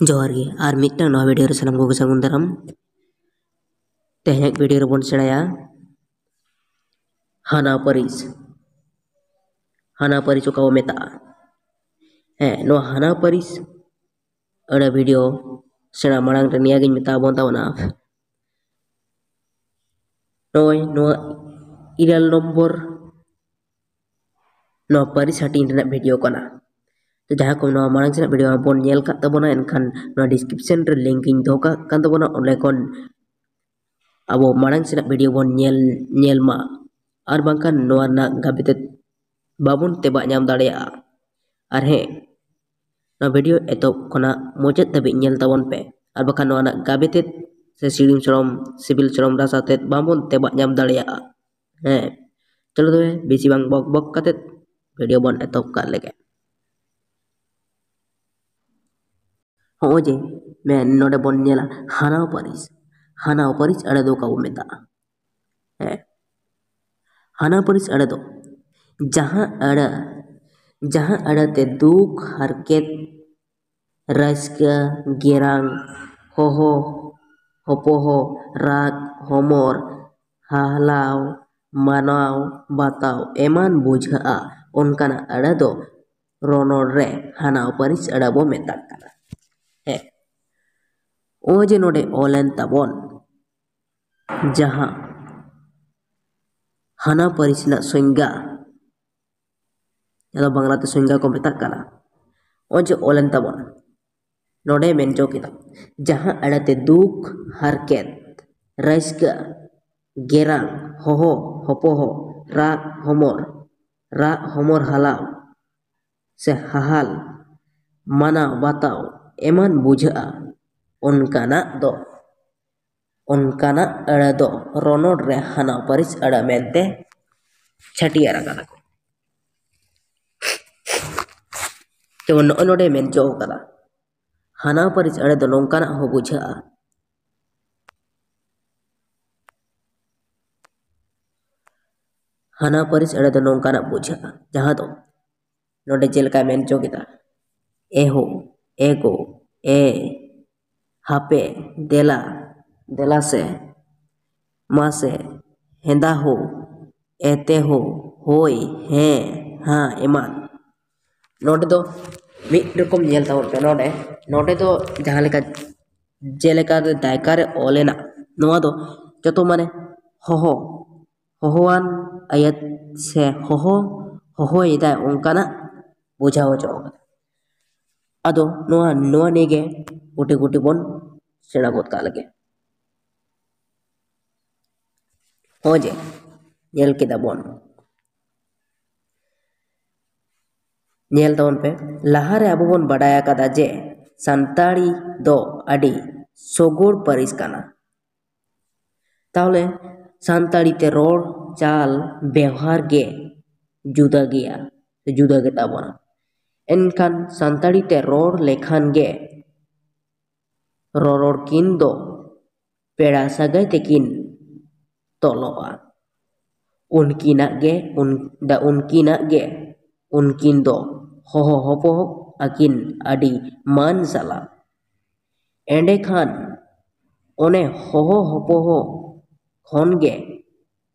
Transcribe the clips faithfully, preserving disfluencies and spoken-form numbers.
ᱡᱚᱦᱟᱨ ᱜᱮ, ᱟᱨ ᱢᱤᱫᱴᱟᱝ ᱱᱚᱣᱟ ᱵᱷᱤᱰᱤᱭᱳ ᱨᱮ ᱥᱟᱱᱟᱢ ᱠᱚᱜᱮ ᱥᱟᱹᱜᱩᱱ ᱫᱟᱨᱟᱢ᱾ ᱛᱮᱦᱮᱧᱟᱜ ᱵᱷᱤᱰᱤᱭᱳ ᱨᱮᱵᱚᱱ ᱥᱮᱬᱟᱭᱟ ᱦᱟᱱᱟ ᱯᱟᱹᱨᱤᱥ, ᱦᱟᱱᱟ ᱯᱟᱹᱨᱤᱥ ᱚᱠᱟ ᱵᱚ ᱢᱮᱛᱟᱜᱼᱟ᱾ ᱦᱮᱸ, ᱱᱚᱣᱟ ᱦᱟᱱᱟ ᱯᱟᱹᱨᱤᱥ ᱟᱹᱲᱟᱹ ᱵᱷᱤᱰᱤᱭᱳ ᱥᱮᱬᱟ ᱢᱟᱲᱟᱝ ᱨᱮ ᱱᱤᱭᱟᱹ ᱜᱤᱧ ᱢᱮᱛᱟ ᱵᱚᱱ ᱛᱟᱵᱚᱱᱟ, ᱱᱚᱜᱼᱚᱭ ᱱᱚᱣᱟ ᱤᱨᱟᱹᱞ ᱱᱚᱢᱵᱚᱨ ᱱᱚᱣᱟ ᱯᱟᱹᱨᱤᱥ ᱦᱟᱹᱴᱤᱧ ᱨᱮᱱᱟᱜ ᱵᱷᱤᱰᱤᱭᱳ ᱠᱟᱱᱟ᱾ ᱛᱚ ᱡᱟᱦᱟᱸ ᱠᱚ ᱱᱚᱣᱟ ᱢᱟᱲᱟᱝ ᱥᱮᱱᱟᱜ ᱵᱷᱤᱰᱤᱭᱳ ᱵᱚᱱ ᱧᱮᱞ ᱠᱟᱜ ᱛᱟᱵᱚᱱᱟ, ᱮᱱᱠᱷᱟᱱ ᱱᱚᱣᱟ ᱰᱤᱥᱠᱨᱤᱯᱥᱚᱱ ᱨᱮ ᱞᱤᱝᱠ ᱤᱧ ᱫᱚᱦᱚ ᱠᱟᱜ ᱠᱟᱱ ᱛᱟᱵᱚᱱᱟ, ᱚᱸᱰᱮ ᱠᱷᱚᱱ ᱟᱵᱚ ᱢᱟᱲᱟᱝ ᱥᱮᱱᱟᱜ ᱵᱷᱤᱰᱤᱭᱳ ᱵᱚᱱ ᱧᱮᱞ, ᱧᱮᱞ ᱢᱟ, ᱟᱨ ᱵᱟᱝᱠᱷᱟᱱ ᱱᱚᱣᱟ ᱨᱮᱱᱟᱜ ᱜᱟᱵᱮ ᱛᱮᱫ ᱵᱟᱵᱚᱱ ᱛᱮᱵᱟᱜ ᱧᱟᱢ ᱫᱟᱲᱮᱭᱟᱜᱼᱟ᱾ ᱟᱨ ᱦᱮᱸ, ᱱᱚᱣᱟ ᱵᱷᱤᱰᱤᱭᱳ ᱮᱛᱚᱦᱚᱵ ᱠᱷᱚᱱᱟᱜ ᱢᱩᱪᱟᱹᱫ ᱫᱷᱟᱹᱵᱤᱡ ᱧᱮᱞ ᱛᱟᱵᱚᱱ ᱯᱮ, ᱟᱨ ᱵᱟᱠᱷᱟᱱ ᱱᱚᱣᱟ ᱨᱮᱱᱟᱜ ᱜᱟᱵᱮ ᱛᱮᱫ ᱥᱮ ᱥᱤᱲᱤᱢ ᱥᱚᱲᱚᱢ, ᱥᱤᱵᱤᱞ ᱥᱚᱲᱚᱢ ᱨᱟᱥᱟ ᱛᱮᱫ ᱵᱟᱵᱚᱱ ᱛᱮᱵᱟᱜ ᱧᱟᱢ ᱫᱟᱲᱮᱭᱟᱜᱼᱟ᱾ ᱦᱮᱸ, ᱪᱚᱞᱚ ᱛᱚᱵᱮ ᱵᱮᱥᱤ ᱵᱟᱝ ᱵᱚᱠ ᱵᱚᱠ ᱠᱟᱛᱮᱫ ᱵᱷᱤᱰᱤᱭᱳ ᱵᱚᱱ ᱮᱛᱚᱦᱚᱵ ᱠᱟᱜ ᱞᱮᱜᱮ᱾ ᱦᱚᱸᱜᱼᱚᱭ ᱡᱮ ᱢᱮ-, ᱱᱚᱰᱮ ᱵᱚᱱ ᱧᱮᱞᱟ ᱦᱟᱱᱟ ᱯᱟᱹᱨᱤᱥ, ᱦᱟᱱᱟ ᱯᱟᱹᱨᱤᱥ ᱟᱹᱲᱟᱹ ᱫᱚ ᱚᱠᱟ ᱵᱚ ᱢᱮᱛᱟᱜᱼᱟ? ᱦᱮᱸ, ᱦᱟᱱᱟ ᱯᱟᱹᱨᱤᱥ ᱟᱹᱲᱟᱹ ᱫᱚ ᱡᱟᱦᱟᱸ ᱟᱹᱲᱟᱹ, ᱡᱟᱦᱟᱸ ᱟᱹᱲᱟᱹ ᱛᱮ ᱫᱩᱠ, ᱦᱟᱨᱠᱮᱛ, ᱨᱟᱹᱥᱠᱟᱹ, ᱜᱮᱨᱟᱝ, ᱦᱚᱦᱚ, ᱦᱚᱯᱚᱦᱚ, ᱨᱟᱜ, ᱦᱚᱢᱚᱨ, ᱦᱟᱦᱞᱟᱣ, ᱢᱟᱱᱟᱣ ᱵᱟᱛᱟᱣ ᱮᱢᱟᱱ ᱵᱩᱡᱷᱟᱹᱜᱼᱟ, ᱚᱱᱠᱟᱱᱟᱜ ᱟᱹᱲᱟᱹ ᱫᱚ ᱨᱚᱱᱚᱲ ᱨᱮ ᱦᱟᱱᱟ ᱯᱟᱹᱨᱤᱥ ᱟᱹᱲᱟᱹ ᱵᱚ ᱢᱮᱛᱟᱜ ᱠᱟᱱᱟ᱾ ᱦᱮᱸ, ᱱᱚᱜᱼᱚᱭ ᱡᱮ ᱱᱚᱰᱮ ᱚᱞ ᱮᱱ ᱛᱟᱵᱚᱱ, ᱡᱟᱦᱟᱸ ᱦᱟᱱᱟ ᱯᱟᱹᱨᱤᱥ ᱨᱮᱱᱟᱜ ᱥᱚᱝᱜᱟ, ᱡᱟᱦᱟᱸ ᱫᱚ ᱵᱟᱝᱞᱟᱛᱮ ᱥᱚᱝᱜᱟ ᱠᱚ ᱢᱮᱛᱟᱜ ᱠᱟᱱᱟ, ᱱᱚᱜᱼᱚᱭ ᱡᱮ ᱚᱞ ᱮᱱ ᱛᱟᱵᱚᱱ, ᱱᱚᱰᱮ ᱢᱮᱱ ᱪᱚ ᱠᱮᱫᱟ, ᱡᱟᱦᱟᱸ ᱟᱹᱲᱟᱹᱛᱮ ᱫᱩᱠ, ᱦᱟᱨᱠᱮᱛ, ᱨᱟᱹᱥᱠᱟᱹ, ᱜᱮᱨᱟᱝ, ᱦᱚᱦᱚ, ᱦᱚᱯᱚᱦᱚ, ᱨᱟᱜ, ᱦᱚᱢᱚᱨ, ᱨᱟᱜ, ᱦᱚᱢᱚᱨ, ᱦᱟᱞᱟᱣ ᱥᱮ ᱦᱟᱦᱟᱞ, ᱢᱟᱱᱟᱣ ᱵᱟᱛᱟᱣ ᱮᱢᱟᱱ ᱵᱩᱡᱷᱟᱹᱜᱼᱟ, ᱚᱱᱠᱟᱱᱟᱜ ᱫᱚ, ᱚᱱᱠᱟᱱᱟᱜ ᱟᱹᱲᱟᱹ ᱫᱚ ᱨᱚᱱᱚᱲ ᱨᱮ ᱦᱟᱱᱟ ᱯᱟᱹᱨᱤᱥ ᱟᱹᱲᱟᱹ ᱢᱮᱱᱛᱮ ᱪᱷᱟᱹᱴᱭᱟᱹᱨ ᱟᱠᱟᱫᱟ ᱠᱚ᱾ ᱡᱮᱢᱚᱱ ᱱᱚᱜᱼᱚᱭ ᱱᱚᱰᱮ ᱢᱮᱱ ᱪᱚ ᱠᱟᱫᱟ, ᱦᱟᱱᱟ ᱯᱟᱹᱨᱤᱥ ᱟᱹᱲᱟᱹ ᱫᱚ ᱱᱚᱝᱠᱟᱱᱟᱜ ᱦᱚᱸ ᱵᱩᱡᱷᱟᱹᱜᱼᱟ᱾ ᱦᱟᱱᱟ ᱯᱟᱹᱨᱤᱥ ᱟᱹᱲᱟᱹ ᱫᱚ ᱱᱚᱝᱠᱟᱱᱟᱜ ᱵᱩᱡᱷᱟᱹᱜᱼᱟ, ᱡᱟᱦᱟᱸ ᱫᱚ ᱱᱚᱰᱮ ᱪᱮᱫ ᱞᱮᱠᱟᱭ ᱢᱮᱱ ᱪᱚ ᱠᱮᱫᱟ, ᱮᱦᱳ, ᱮᱜᱳ, ᱮ, ᱦᱟᱯᱮ, ᱫᱮᱞᱟ, ᱫᱮᱞᱟ ᱥᱮ, ᱢᱟᱥᱮ, ᱦᱮᱸᱫᱟ ᱦᱳ, ᱮᱛᱮ ᱦᱳ, ᱦᱳᱭ, ᱦᱮᱸ, ᱦᱟᱸ, ᱮᱢᱟᱱ᱾ ᱱᱚᱰᱮ ᱫᱚ ᱢᱤᱫ ᱨᱚᱠᱚᱢ ᱧᱮᱞ ᱛᱟᱵᱚᱱ ᱯᱮ᱾ ᱱᱚᱰᱮ, ᱱᱚᱰᱮ ᱫᱚ ᱡᱟᱦᱟᱸ ᱞᱮᱠᱟ, ᱡᱮᱞᱮᱠᱟ ᱫᱟᱭᱠᱟ ᱨᱮ ᱚᱞ ᱮᱱᱟ, ᱱᱚᱣᱟ ᱫᱚ ᱡᱚᱛᱚ ᱢᱟᱱᱮ ᱦᱚᱦᱚ, ᱦᱚᱦᱚᱣᱟᱱ ᱟᱭᱟᱛ ᱥᱮ ᱦᱚᱦᱚ, ᱦᱚᱦᱚᱭᱮᱫᱟᱭ, ᱚᱱᱠᱟᱱᱟᱜ ᱵᱩᱡᱷᱟᱹᱣ ᱦᱚᱪᱚ ᱠᱟᱫᱟ᱾ ᱟᱫᱚ ᱱᱚᱣᱟ, ᱱᱚᱣᱟ ᱱᱤᱭᱮ ᱜᱮ ᱜᱩᱴᱤ ᱜᱩᱴᱤ ᱵᱚᱱ ᱥᱮᱬᱟ ᱜᱚᱫ ᱠᱟᱜ ᱞᱮᱜᱮ᱾ ᱦᱚᱸ ᱡᱮ, ᱧᱮᱞ ᱠᱮᱫᱟ ᱵᱚᱱ᱾ ᱧᱮᱞ ᱛᱟᱵᱚᱱ ᱯᱮ, ᱞᱟᱦᱟᱨᱮ ᱟᱵᱚ ᱵᱚᱱ ᱵᱟᱰᱟᱭ ᱟᱠᱟᱫᱟ ᱡᱮ ᱥᱟᱱᱛᱟᱲᱤ ᱫᱚ ᱟᱹᱰᱤ ᱥᱚᱜᱚᱲ ᱯᱟᱹᱨᱤᱥ ᱠᱟᱱᱟ᱾ ᱛᱟᱦᱚᱞᱮ ᱥᱟᱱᱛᱟᱲᱤ ᱛᱮ ᱨᱚᱲ ᱪᱟᱞ ᱵᱮᱣᱦᱟᱨ ᱜᱮ ᱡᱩᱫᱟᱹ ᱜᱮᱭᱟ, ᱥᱮ ᱡᱩᱫᱟᱹ ᱜᱮᱛᱟ ᱵᱚᱱᱟ᱾ ᱮᱱᱠᱷᱟᱱ ᱥᱟᱱᱛᱟᱲᱤ ᱛᱮ ᱨᱚᱲ ᱞᱮᱠᱷᱟᱱ ᱜᱮ ᱨᱚᱨᱚᱲ ᱠᱤᱱ ᱫᱚ ᱯᱮᱲᱟ ᱥᱟᱹᱜᱟᱹᱭ ᱛᱮᱠᱤᱱ ᱛᱚᱞᱚᱜᱼᱟ᱾ ᱩᱱᱠᱤᱱᱟᱜ ᱜᱮ, ᱩᱱ-, ᱫᱟ-, ᱩᱱᱠᱤᱱᱟᱜ ᱜᱮ, ᱩᱱᱠᱤᱱ ᱫᱚ ᱦᱚᱦᱚ ᱦᱚᱯᱚᱦᱚ ᱟᱹᱠᱤᱱ ᱟᱹᱰᱤ ᱢᱟᱹᱱ ᱥᱟᱞᱟᱜ᱾ ᱮᱸᱰᱮᱠᱷᱟᱱ ᱚᱱᱮ ᱦᱚᱦᱚ ᱦᱚᱯᱚᱦᱚ ᱠᱷᱚᱱ ᱜᱮ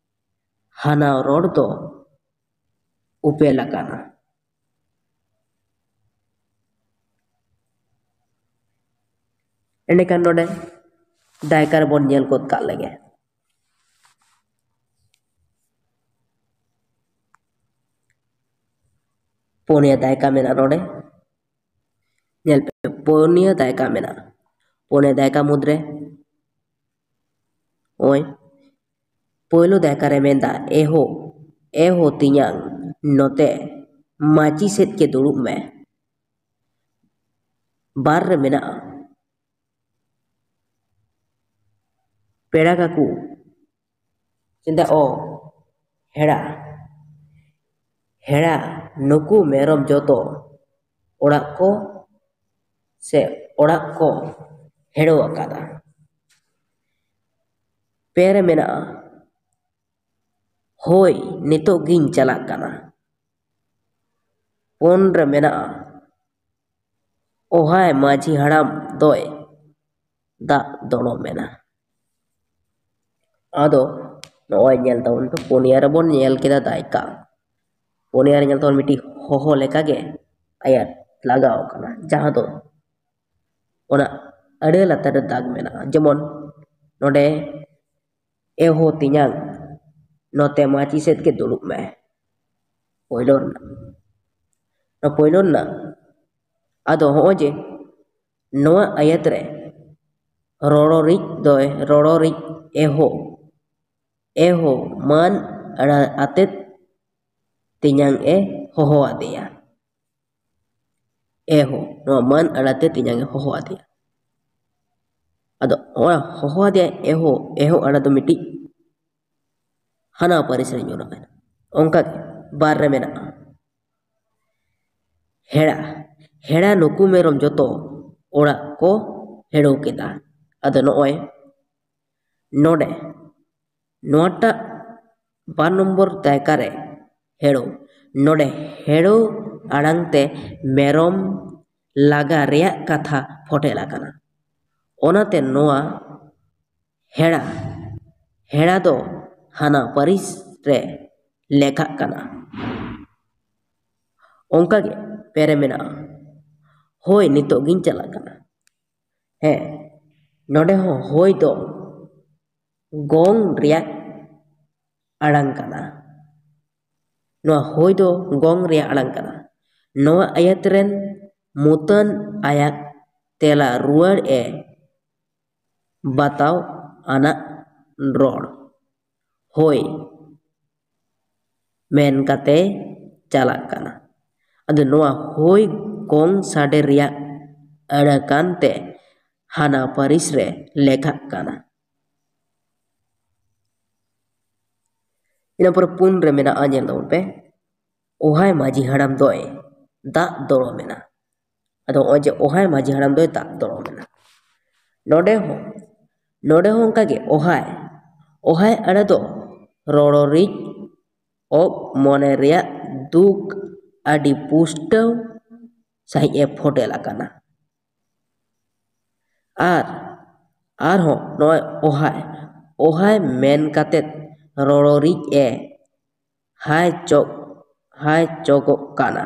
ᱦᱟᱱᱟ ᱨᱚᱲ ᱫᱚ ᱩᱯᱮᱞ ᱟᱠᱟᱱᱟ᱾ ᱮᱸᱰᱮᱠᱷᱟᱱ ᱱᱚᱰᱮ ᱫᱟᱭᱠᱟ ᱨᱮᱵᱚᱱ ᱧᱮᱞ ᱜᱚᱫ ᱠᱟᱜ ᱞᱮᱜᱮ᱾ ᱯᱩᱱᱭᱟ ᱫᱟᱭᱠᱟ ᱢᱮᱱᱟᱜᱼᱟ ᱱᱚᱰᱮ᱾ ᱧᱮᱞ ᱯᱮ, ᱯᱩᱱᱭᱟ ᱫᱟᱭᱠᱟ ᱢᱮᱱᱟᱜᱼᱟ᱾ ᱯᱩᱱᱭᱟ ᱫᱟᱭᱠᱟ ᱢᱩᱫᱽᱨᱮ ᱱᱚᱜᱼᱚᱭ ᱯᱳᱭᱞᱳ ᱫᱟᱭᱠᱟ ᱨᱮ ᱢᱮᱱᱫᱟ, "ᱮ ᱦᱳ, ᱮ ᱦᱳ ᱛᱤᱧᱟᱝ, ᱱᱚᱛᱮ ᱢᱟᱹᱪᱤ ᱥᱮᱫ ᱜᱮ ᱫᱩᱲᱩᱵ ᱢᱮ᱾" ᱵᱟᱨ ᱨᱮ ᱢᱮᱱᱟᱜᱼᱟ, ᱯᱮᱲᱟ ᱠᱟᱠᱩ, ᱪᱮᱫᱟᱜ ᱚ ᱦᱮᱲᱟ, ᱦᱮᱲᱟ, ᱱᱩᱠᱩ ᱢᱮᱨᱚᱢ ᱡᱚᱛᱚ ᱚᱲᱟᱜ ᱠᱚ ᱥᱮ ᱚᱲᱟᱜ ᱠᱚ ᱦᱮᱲᱚ ᱟᱠᱟᱫᱟ᱾ ᱯᱮ ᱨᱮ ᱢᱮᱱᱟᱜᱼᱟ, ᱦᱳᱭ, ᱱᱤᱛᱚᱜ ᱜᱤᱧ ᱪᱟᱞᱟᱜ ᱠᱟᱱᱟ᱾ ᱯᱩᱱ ᱨᱮ ᱢᱮᱱᱟᱜᱼᱟ, ᱚᱦᱟᱭ ᱢᱟᱹᱡᱷᱤ ᱦᱟᱲᱟᱢ ᱫᱚᱭ ᱫᱟᱜ ᱫᱚᱲᱚᱢ ᱮᱱᱟ᱾ ᱟᱫᱚ ᱱᱚᱜᱼᱚᱭ ᱧᱮᱞ ᱛᱟᱵᱚᱱ ᱯᱮ, ᱯᱩᱱᱭᱟ ᱨᱮᱵᱚᱱ ᱧᱮᱞ ᱠᱮᱫᱟ ᱫᱟᱭᱠᱟ᱾ ᱯᱩᱱᱭᱟ ᱨᱮ ᱧᱮᱞ ᱛᱟᱵᱚᱱ ᱢᱤᱫᱴᱤᱡ ᱦᱚᱦᱚ ᱞᱮᱠᱟᱜᱮ ᱟᱭᱟᱛ ᱞᱟᱜᱟᱣ ᱠᱟᱱᱟ, ᱡᱟᱦᱟᱸ ᱫᱚ ᱚᱱᱟ ᱟᱹᱲᱟᱹ ᱞᱟᱛᱟᱨ ᱨᱮ ᱫᱟᱜᱽ ᱢᱮᱱᱟᱜᱼᱟ᱾ ᱡᱮᱢᱚᱱ ᱱᱚᱰᱮ, "ᱮᱦᱳ ᱛᱮᱧᱟᱝ, ᱱᱚᱛᱮ ᱢᱟᱹᱪᱤ ᱥᱮᱫ ᱜᱮ ᱫᱩᱲᱩᱵ ᱢᱮ", ᱯᱳᱭᱞᱳ ᱨᱮᱱᱟᱜ᱾ ᱱᱚᱣᱟ ᱯᱳᱭᱞᱳ ᱨᱮᱱᱟᱜ᱾ ᱟᱫᱚ ᱦᱚᱸᱜᱼᱚᱭ ᱡᱮ ᱱᱚᱣᱟ ᱟᱭᱟᱛ ᱨᱮ ᱨᱚᱲᱚᱨᱤᱡ ᱫᱚᱭ, ᱨᱚᱲᱚᱨᱤᱡ ᱮᱦᱳ, ᱮᱦᱳ ᱢᱟᱹᱱ ᱟᱲᱟ ᱟᱛᱮᱫ ᱛᱮᱧᱟᱝ ᱮ ᱦᱚᱦᱚ ᱟᱫᱮᱭᱟ᱾ ᱮᱦᱳ, ᱱᱚᱣᱟ ᱢᱟᱹᱱ ᱟᱲᱟᱛᱮ ᱛᱮᱧᱟᱝ ᱮ ᱦᱚᱦᱚ ᱟᱫᱮᱭᱟ᱾ ᱟᱫᱚ ᱚᱱᱟ ᱦᱚᱦᱚ ᱟᱫᱮᱭᱟ ᱮᱦᱳ, ᱮᱦᱳ ᱟᱲᱟ ᱫᱚ ᱢᱤᱫᱴᱤᱡ ᱦᱟᱱᱟ ᱯᱟᱹᱨᱤᱥ ᱨᱮ ᱧᱩᱨ ᱟᱠᱟᱱᱟ᱾ ᱚᱱᱠᱟ ᱜᱮ ᱵᱟᱨ ᱨᱮ ᱢᱮᱱᱟᱜᱼᱟ, ᱦᱮᱲᱟ, ᱦᱮᱲᱟ ᱱᱩᱠᱩ ᱢᱮᱨᱚᱢ ᱡᱚᱛᱚ ᱚᱲᱟᱜ ᱠᱚ ᱦᱮᱲᱚ ᱠᱮᱫᱟ᱾ ᱟᱫᱚ ᱱᱚᱜᱼᱚᱭ ᱱᱚᱰᱮ ᱱᱚᱣᱟᱴᱟᱜ ᱵᱟᱨ ᱱᱚᱢᱵᱚᱨ ᱫᱟᱭᱠᱟ ᱨᱮ ᱦᱮᱲᱚ, ᱱᱚᱰᱮ ᱦᱮᱲᱚ ᱟᱲᱟᱝ ᱛᱮ ᱢᱮᱨᱚᱢ ᱞᱟᱜᱟ ᱨᱮᱭᱟᱜ ᱠᱟᱛᱷᱟ ᱯᱷᱚᱴᱮᱞ ᱟᱠᱟᱱᱟ᱾ ᱚᱱᱟᱛᱮ ᱱᱚᱣᱟ ᱦᱮᱲᱟ, ᱦᱮᱲᱟ ᱫᱚ ᱦᱟᱱᱟ ᱯᱟᱹᱨᱤᱥ ᱨᱮ ᱞᱮᱠᱷᱟᱜ ᱠᱟᱱᱟ᱾ ᱚᱱᱠᱟᱜᱮ ᱯᱮ ᱨᱮ ᱢᱮᱱᱟᱜᱼᱟ, ᱦᱳᱭ, ᱱᱤᱛᱚᱜ ᱜᱤᱧ ᱪᱟᱞᱟᱜ ᱠᱟᱱᱟ᱾ ᱦᱮᱸ, ᱱᱚᱰᱮ ᱦᱚᱸ ᱦᱳᱭ ᱫᱚ ᱜᱚᱝ ᱨᱮᱭᱟᱜ ᱟᱲᱟᱝ ᱠᱟᱱᱟ᱾ ᱱᱚᱣᱟ ᱦᱳᱭ ᱫᱚ ᱜᱚᱝ ᱨᱮᱭᱟᱜ ᱟᱲᱟᱝ ᱠᱟᱱᱟ᱾ ᱱᱚᱣᱟ ᱟᱭᱟᱛ ᱨᱮᱱ ᱢᱩᱛᱟᱹᱱ ᱟᱭᱟᱜ ᱛᱮᱞᱟ ᱨᱩᱣᱟᱹᱲ ᱮ ᱵᱟᱛᱟᱣ ᱟᱱᱟᱜ ᱨᱚᱲ, ᱦᱳᱭ ᱢᱮᱱ ᱠᱟᱛᱮ ᱪᱟᱞᱟᱜ ᱠᱟᱱᱟ᱾ ᱟᱫᱚ ᱱᱚᱣᱟ ᱦᱳᱭ ᱜᱚᱝ ᱥᱟᱰᱮ ᱨᱮᱭᱟᱜ ᱟᱹᱲᱟᱹ ᱠᱟᱱᱛᱮ ᱦᱟᱱᱟ ᱯᱟᱹᱨᱤᱥ ᱨᱮ ᱞᱮᱠᱷᱟᱜ ᱠᱟᱱᱟ᱾ ᱤᱱᱟᱹ ᱯᱚᱨᱮ ᱯᱩᱱ ᱨᱮ ᱢᱮᱱᱟᱜᱼᱟ, ᱧᱮᱞ ᱛᱟᱵᱚᱱ ᱯᱮ, ᱚᱦᱟᱭ ᱢᱟᱹᱡᱷᱤ ᱦᱟᱲᱟᱢ ᱫᱚᱭ ᱫᱟᱜ ᱫᱚᱲᱚᱢ ᱮᱱᱟ᱾ ᱟᱫᱚ ᱱᱚᱜᱼᱚᱭ ᱡᱮ ᱚᱦᱟᱭ ᱢᱟᱹᱡᱷᱤ ᱦᱟᱲᱟᱢ ᱫᱚᱭ ᱫᱟᱜ ᱫᱚᱲᱚᱢ ᱮᱱᱟ, ᱱᱚᱰᱮ ᱦᱚᱸ, ᱱᱚᱰᱮ ᱦᱚᱸ ᱚᱱᱠᱟᱜᱮ ᱚᱦᱟᱭ, ᱚᱦᱟᱭ ᱟᱲᱟᱹ ᱫᱚ ᱨᱚᱲᱚᱨᱤᱡ ᱚᱜ ᱢᱚᱱᱮ ᱨᱮᱭᱟᱜ ᱫᱩᱠ ᱟᱹᱰᱤ ᱯᱩᱥᱴᱟᱹᱣ ᱥᱟᱺᱦᱤᱡ ᱮ ᱯᱷᱚᱴᱮᱞ ᱟᱠᱟᱱᱟ᱾ ᱟᱨ ᱟᱨᱦᱚᱸ ᱱᱚᱜᱼᱚᱭ ᱚᱦᱟᱭ, ᱚᱦᱟᱭ ᱢᱮᱱ ᱠᱟᱛᱮᱫ ᱨᱚᱲᱚᱨᱤᱡ ᱮ ᱦᱟᱭ ᱪᱚᱜ, ᱦᱟᱭ ᱪᱚᱜᱚᱜ ᱠᱟᱱᱟ᱾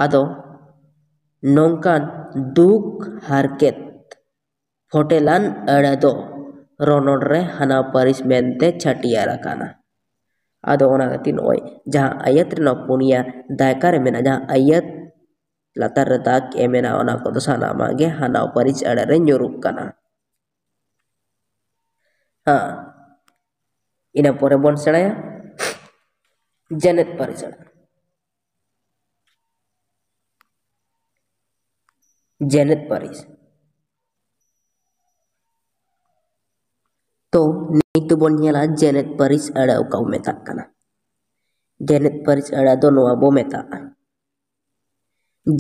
ᱟᱫᱚ ᱱᱚᱝᱠᱟᱱ ᱫᱩᱠ ᱦᱟᱨᱠᱮᱛ ᱯᱷᱚᱴᱮᱞᱟᱱ ᱟᱹᱲᱟᱹ ᱫᱚ ᱨᱚᱱᱚᱲ ᱨᱮ ᱦᱟᱱᱟ ᱯᱟᱹᱨᱤᱥ ᱢᱮᱱᱛᱮ ᱪᱷᱟᱹᱴᱭᱟᱹᱨ ᱟᱠᱟᱱᱟ᱾ ᱟᱫᱚ ᱚᱱᱟ ᱠᱷᱟᱹᱛᱤᱨ ᱱᱚᱜᱼᱚᱭ ᱡᱟᱦᱟᱸ ᱟᱹᱭᱟᱹᱛ ᱨᱮ ᱱᱚᱣᱟ ᱯᱩᱱᱭᱟ ᱫᱟᱭᱠᱟ ᱨᱮ ᱢᱮᱱᱟᱜᱼᱟ, ᱡᱟᱦᱟᱸ ᱟᱹᱭᱟᱹᱛ ᱞᱟᱛᱟᱨ ᱨᱮ ᱫᱟᱜᱽ ᱮ ᱢᱮᱱᱟᱜᱼᱟ, ᱚᱱᱟ ᱠᱚᱫᱚ ᱥᱟᱱᱟᱢᱟᱜ ᱜᱮ ᱦᱟᱱᱟ ᱯᱟᱹᱨᱤᱥ ᱟᱹᱲᱟᱹ ᱨᱮ ᱧᱩᱨᱩᱜ ᱠᱟᱱᱟ᱾ ᱦᱮᱸ, ᱤᱱᱟᱹ ᱯᱚᱨᱮ ᱵᱚᱱ ᱥᱮᱬᱟᱭᱟ ᱡᱮᱱᱮᱛ ᱯᱟᱹᱨᱤᱥ ᱟᱹᱲᱟᱹ᱾ ᱡᱮᱱᱮᱛ ᱯᱟᱹᱨᱤᱥ᱾ ᱛᱚ, ᱱᱤᱛ ᱫᱚᱵᱚᱱ ᱧᱮᱞᱟ ᱡᱮᱱᱮᱛ ᱯᱟᱹᱨᱤᱥ ᱟᱹᱲᱟᱹ ᱚᱠᱟ ᱵᱚ ᱢᱮᱛᱟᱜ ᱠᱟᱱᱟ᱾ ᱡᱮᱱᱮᱛ ᱯᱟᱹᱨᱤᱥ ᱟᱹᱲᱟᱹ ᱫᱚ ᱱᱚᱣᱟ ᱵᱚ ᱢᱮᱛᱟᱜᱼᱟ,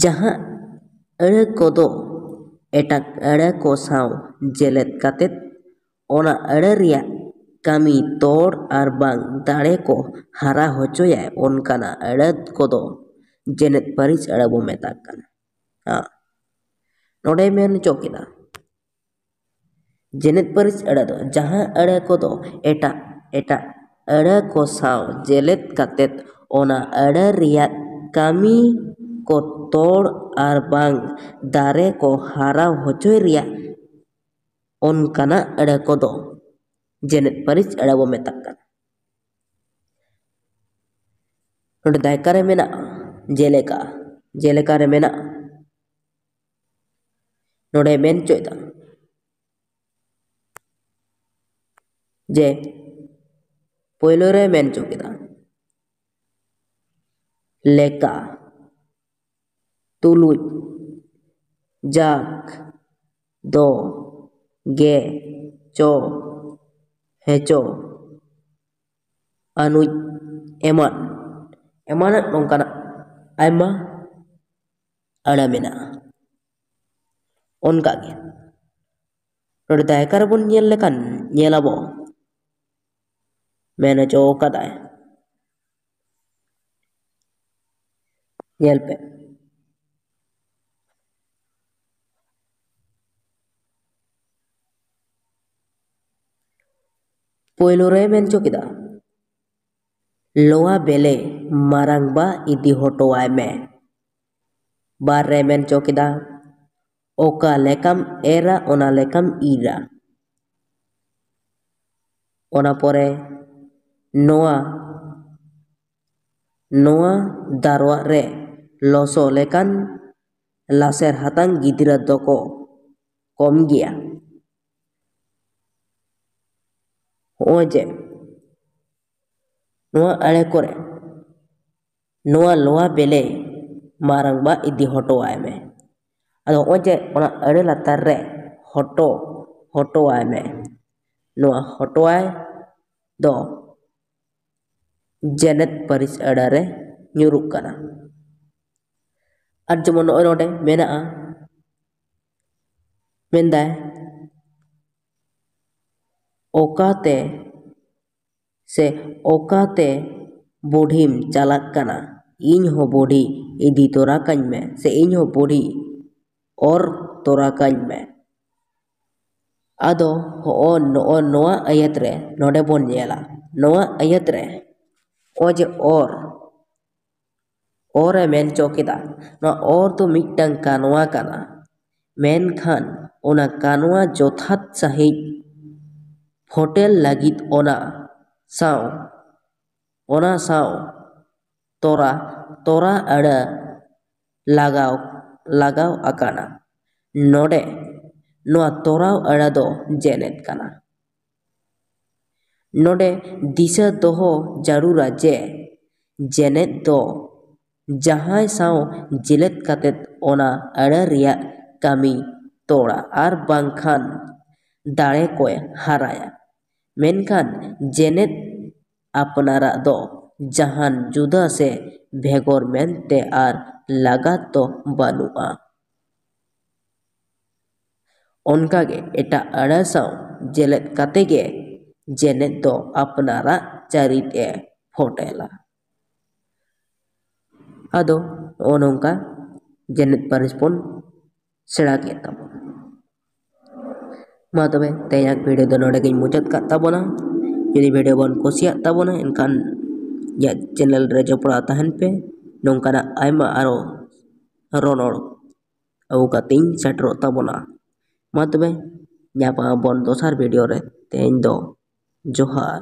ᱡᱟᱦᱟᱸ ᱟᱹᱲᱟᱹ ᱠᱚᱫᱚ ᱮᱴᱟᱜ ᱟᱹᱲᱟᱹ ᱠᱚ ᱥᱟᱶ ᱡᱮᱞᱮᱫ ᱠᱟᱛᱮᱫ ᱚᱱᱟ ᱟᱹᱲᱟᱹ ᱨᱮᱭᱟᱜ ᱠᱟᱹᱢᱤ, ᱛᱚᱲ ᱟᱨ ᱵᱟᱝ ᱫᱟᱲᱮ ᱠᱚ ᱦᱟᱨᱟ ᱦᱚᱪᱚᱭᱟᱭ, ᱚᱱᱠᱟᱱᱟᱜ ᱟᱹᱲᱟᱹ ᱠᱚᱫᱚ ᱡᱮᱱᱮᱛ ᱯᱟᱹᱨᱤᱥ ᱟᱹᱲᱟᱹ ᱵᱚ ᱢᱮᱛᱟᱜ ᱠᱟᱱᱟ᱾ ᱦᱮᱸ᱾ ᱱᱚᱰᱮ ᱢᱮᱱ ᱦᱚᱪᱚ ᱠᱮᱫᱟ, ᱡᱮᱱᱮᱛ ᱯᱟᱹᱨᱤᱥ ᱟᱹᱲᱟᱹ ᱫᱚ ᱡᱟᱦᱟᱸ ᱟᱹᱲᱟᱹ ᱠᱚᱫᱚ ᱮᱴᱟᱜ ᱮᱴᱟᱜ ᱟᱹᱲᱟᱹ ᱠᱚ ᱥᱟᱶ ᱡᱮᱞᱮᱫ ᱠᱟᱛᱮᱫ ᱚᱱᱟ ᱟᱹᱲᱟᱹ ᱨᱮᱭᱟᱜ ᱠᱟᱹᱢᱤ ᱠᱚ ᱛᱚᱲ ᱟᱨ ᱵᱟᱝ ᱫᱟᱨᱮ ᱠᱚ ᱦᱟᱨᱟ ᱦᱚᱪᱚᱭ ᱨᱮᱭᱟᱜ ᱚᱱᱠᱟᱱᱟᱜ ᱟᱹᱲᱟᱹ ᱠᱚᱫᱚ ᱡᱮᱱᱮᱛ ᱯᱟᱹᱨᱤᱥ ᱟᱹᱲᱟᱹ ᱵᱚ ᱢᱮᱛᱟᱜ ᱠᱟᱱᱟ᱾ ᱱᱚᱰᱮ ᱫᱟᱭᱠᱟ ᱨᱮ ᱢᱮᱱᱟᱜᱼᱟ, ᱡᱮᱞᱮᱠᱟ, ᱡᱮᱞᱮᱠᱟ ᱨᱮ ᱢᱮᱱᱟᱜᱼᱟ᱾ ᱱᱚᱰᱮ ᱢᱮᱱ ᱦᱚᱪᱚᱭᱮᱫᱟ ᱡᱮ ᱯᱳᱭᱞᱳ ᱨᱮ ᱢᱮᱱ ᱦᱚᱪᱚ ᱠᱮᱫᱟ ᱞᱮᱠᱟ, ᱛᱩᱞᱩᱡ, ᱡᱟᱠ, ᱫᱚ, ᱜᱮ, ᱪᱚ, ᱦᱮᱪᱚ, ᱟᱹᱱᱩᱡ, ᱮᱢᱟᱱ, ᱮᱢᱟᱱᱟᱜ ᱱᱚᱝᱠᱟᱱᱟᱜ ᱟᱭᱢᱟ ᱟᱹᱲᱟᱹ ᱢᱮᱱᱟᱜᱼᱟ᱾ ᱚᱱᱠᱟᱜᱮ ᱱᱚᱰᱮ ᱫᱟᱭᱠᱟ ᱨᱮᱵᱚᱱ ᱧᱮᱞ ᱞᱮᱠᱷᱟᱱ ᱧᱮᱞᱟᱵᱚ, ᱢᱮᱱ ᱦᱚᱪᱚ ᱠᱟᱫᱟᱭ᱾ ᱧᱮᱞ ᱯᱮ, ᱯᱳᱭᱞᱳ ᱨᱮ ᱢᱮᱱ ᱦᱚᱪᱚ ᱠᱮᱫᱟ, ᱞᱚᱣᱟ ᱵᱮᱞᱮ ᱢᱟᱨᱟᱝᱵᱟ ᱤᱫᱤ ᱦᱚᱴᱚᱣᱟᱭ ᱢᱮ᱾ ᱵᱟᱨ ᱨᱮ ᱢᱮᱱ ᱦᱚᱪᱚ ᱠᱮᱫᱟ, ᱚᱠᱟ ᱞᱮᱠᱟᱢ ᱮᱨᱟ ᱚᱱᱟ ᱞᱮᱠᱟᱢ ᱤᱨᱟ᱾ ᱚᱱᱟ ᱯᱚᱨᱮ ᱱᱚᱣᱟ ᱱᱚᱣᱟ ᱫᱟᱨᱣᱟᱜ ᱨᱮ ᱞᱚᱥᱚ ᱞᱮᱠᱟᱱ ᱞᱟᱥᱮᱨ ᱦᱟᱛᱟᱝ ᱜᱤᱫᱽᱨᱟᱹ ᱫᱚᱠᱚ ᱠᱚᱢ ᱜᱮᱭᱟ᱾ ᱦᱚᱸᱜᱼᱚᱭ ᱡᱮ ᱱᱚᱣᱟ ᱟᱲᱮ ᱠᱚᱨᱮ ᱱᱚᱣᱟ ᱞᱚᱣᱟ ᱵᱮᱞᱮ ᱢᱟᱨᱟᱝᱵᱟ ᱤᱫᱤ ᱦᱚᱴᱚᱣᱟᱭ ᱢᱮ᱾ ᱟᱫᱚ ᱦᱚᱸᱜᱼᱚᱭ ᱡᱮ ᱚᱱᱟ ᱟᱹᱲᱟᱹ ᱞᱟᱛᱟᱨ ᱨᱮ ᱦᱚᱴᱚ ᱦᱚᱴᱚᱣᱟᱭ ᱢᱮ, ᱱᱚᱣᱟ ᱦᱚᱴᱚᱣᱟᱭ ᱫᱚ ᱡᱮᱱᱮᱛ ᱯᱟᱹᱨᱤᱥ ᱟᱹᱲᱟᱹ ᱨᱮ ᱧᱩᱨᱩᱜ ᱠᱟᱱᱟ᱾ ᱟᱨ ᱡᱮᱢᱚᱱ ᱱᱚᱜᱼᱚᱭ ᱱᱚᱰᱮ ᱢᱮᱱᱟᱜᱼᱟ, ᱢᱮᱱᱫᱟᱭ, ᱚᱠᱟᱛᱮ ᱥᱮ ᱚᱠᱟᱛᱮ ᱵᱩᱰᱷᱤᱢ ᱪᱟᱞᱟᱜ ᱠᱟᱱᱟ? ᱤᱧ ᱦᱚᱸ ᱵᱩᱰᱷᱤ ᱤᱫᱤ ᱛᱚᱨᱟ ᱠᱟᱹᱧ ᱢᱮ, ᱥᱮ ᱤᱧ ᱦᱚᱸ ᱵᱩᱰᱷᱤ ᱚᱨ ᱛᱚᱨᱟ ᱠᱟᱹᱧ ᱢᱮ᱾ ᱟᱫᱚ ᱦᱚᱸᱜᱼᱚ ᱱᱚᱜᱼᱚ ᱱᱚᱣᱟ ᱟᱭᱟᱛ ᱨᱮ ᱱᱚᱰᱮ ᱵᱚᱱ ᱧᱮᱞᱟ, ᱱᱚᱣᱟ ᱟᱭᱟᱛ ᱨᱮ ᱱᱚᱜᱼᱚᱭ ᱡᱮ ᱚᱨ, ᱚᱨ ᱮ ᱢᱮᱱ ᱦᱚᱪᱚ ᱠᱮᱫᱟ, ᱱᱚᱣᱟ ᱚᱨ ᱫᱚ ᱢᱤᱫᱴᱟᱝ ᱠᱟᱱᱣᱟ ᱠᱟᱱᱟ᱾ ᱢᱮᱱᱠᱷᱟᱱ ᱚᱱᱟ ᱠᱟᱱᱣᱟ ᱡᱚᱛᱷᱟᱛ ᱥᱟᱺᱦᱤᱡ ᱯᱷᱚᱴᱮᱞ ᱞᱟᱹᱜᱤᱫ ᱚᱱᱟ ᱥᱟᱶ, ᱚᱱᱟ ᱥᱟᱶ ᱛᱚᱨᱟ, ᱛᱚᱨᱟ ᱟᱹᱲᱟᱹ ᱞᱟᱜᱟᱣ, ᱞᱟᱜᱟᱣ ᱟᱠᱟᱱᱟ᱾ ᱱᱚᱰᱮ ᱱᱚᱣᱟ ᱛᱚᱨᱟᱣ ᱟᱹᱲᱟᱹ ᱫᱚ ᱡᱮᱱᱮᱛ ᱠᱟᱱᱟ᱾ ᱱᱚᱰᱮ ᱫᱤᱥᱟᱹ ᱫᱚᱦᱚ ᱡᱟᱹᱨᱩᱲᱟ ᱡᱮ ᱡᱮᱱᱮᱛ ᱫᱚ ᱡᱟᱦᱟᱸᱭ ᱥᱟᱶ ᱡᱮᱞᱮᱫ ᱠᱟᱛᱮ ᱚᱱᱟ ᱟᱹᱲᱟᱹ ᱨᱮᱭᱟᱜ ᱠᱟᱹᱢᱤ ᱛᱚᱲᱟ ᱟᱨ ᱵᱟᱝᱠᱷᱟᱱ ᱫᱟᱲᱮ ᱠᱚᱭ ᱦᱟᱨᱟᱭᱟ᱾ ᱢᱮᱱᱠᱷᱟᱱ ᱡᱮᱱᱮᱛ ᱟᱯᱱᱟᱨᱟᱜ ᱫᱚ ᱡᱟᱦᱟᱱ ᱡᱩᱫᱟᱹ ᱥᱮ ᱵᱷᱮᱜᱚᱨ ᱢᱮᱱᱛᱮ ᱟᱨ ᱞᱟᱜᱟᱛ ᱫᱚ ᱵᱟᱹᱱᱩᱜᱼᱟ᱾ ᱚᱱᱠᱟᱜᱮ ᱮᱴᱟᱜ ᱟᱹᱲᱟᱹ ᱥᱟᱶ ᱡᱮᱞᱮᱫ ᱠᱟᱛᱮ ᱜᱮ ᱡᱮᱱᱮᱛ ᱫᱚ ᱟᱯᱱᱟᱨᱟᱜ ᱪᱟᱹᱨᱤᱛ ᱮ ᱯᱷᱚᱴᱮᱞᱟ᱾ ᱟᱫᱚ ᱱᱚᱜᱼᱚ ᱱᱚᱝᱠᱟ ᱡᱮᱱᱮᱛ ᱯᱟᱹᱨᱤᱥ ᱵᱚᱱ ᱥᱮᱬᱟ ᱠᱮᱫ ᱛᱟᱵᱚᱱᱟ᱾ ᱢᱟ ᱛᱚᱵᱮ ᱛᱮᱦᱮᱧᱟᱜ ᱵᱷᱤᱰᱤᱭᱳ ᱫᱚ ᱱᱚᱰᱮ ᱜᱤᱧ ᱢᱩᱪᱟᱹᱫ ᱠᱟᱜ ᱛᱟᱵᱚᱱᱟ᱾ ᱡᱩᱫᱤ video ᱵᱚᱱ ᱠᱩᱥᱤᱭᱟᱜ ᱛᱟᱵᱚᱱᱟ, ᱮᱱᱠᱷᱟᱱ ᱤᱧᱟᱹᱜ channel ᱨᱮ ᱡᱚᱯᱲᱟᱣ ᱛᱟᱦᱮᱱ ᱯᱮ᱾ ᱱᱚᱝᱠᱟᱱᱟᱜ ᱟᱭᱢᱟ ᱟᱨᱚ ᱨᱚᱱᱚᱲ ᱟᱹᱜᱩ ᱠᱟᱛᱮᱧ ᱥᱮᱴᱮᱨᱚᱜ ᱛᱟᱵᱚᱱᱟ᱾ ᱢᱟ ᱛᱚᱵᱮ, ᱧᱟᱯᱟᱢ ᱟᱵᱚᱱ ᱫᱚᱥᱟᱨ video ᱨᱮ᱾ ᱛᱮᱦᱮᱧ ᱫᱚ ᱡᱚᱦᱟᱨ᱾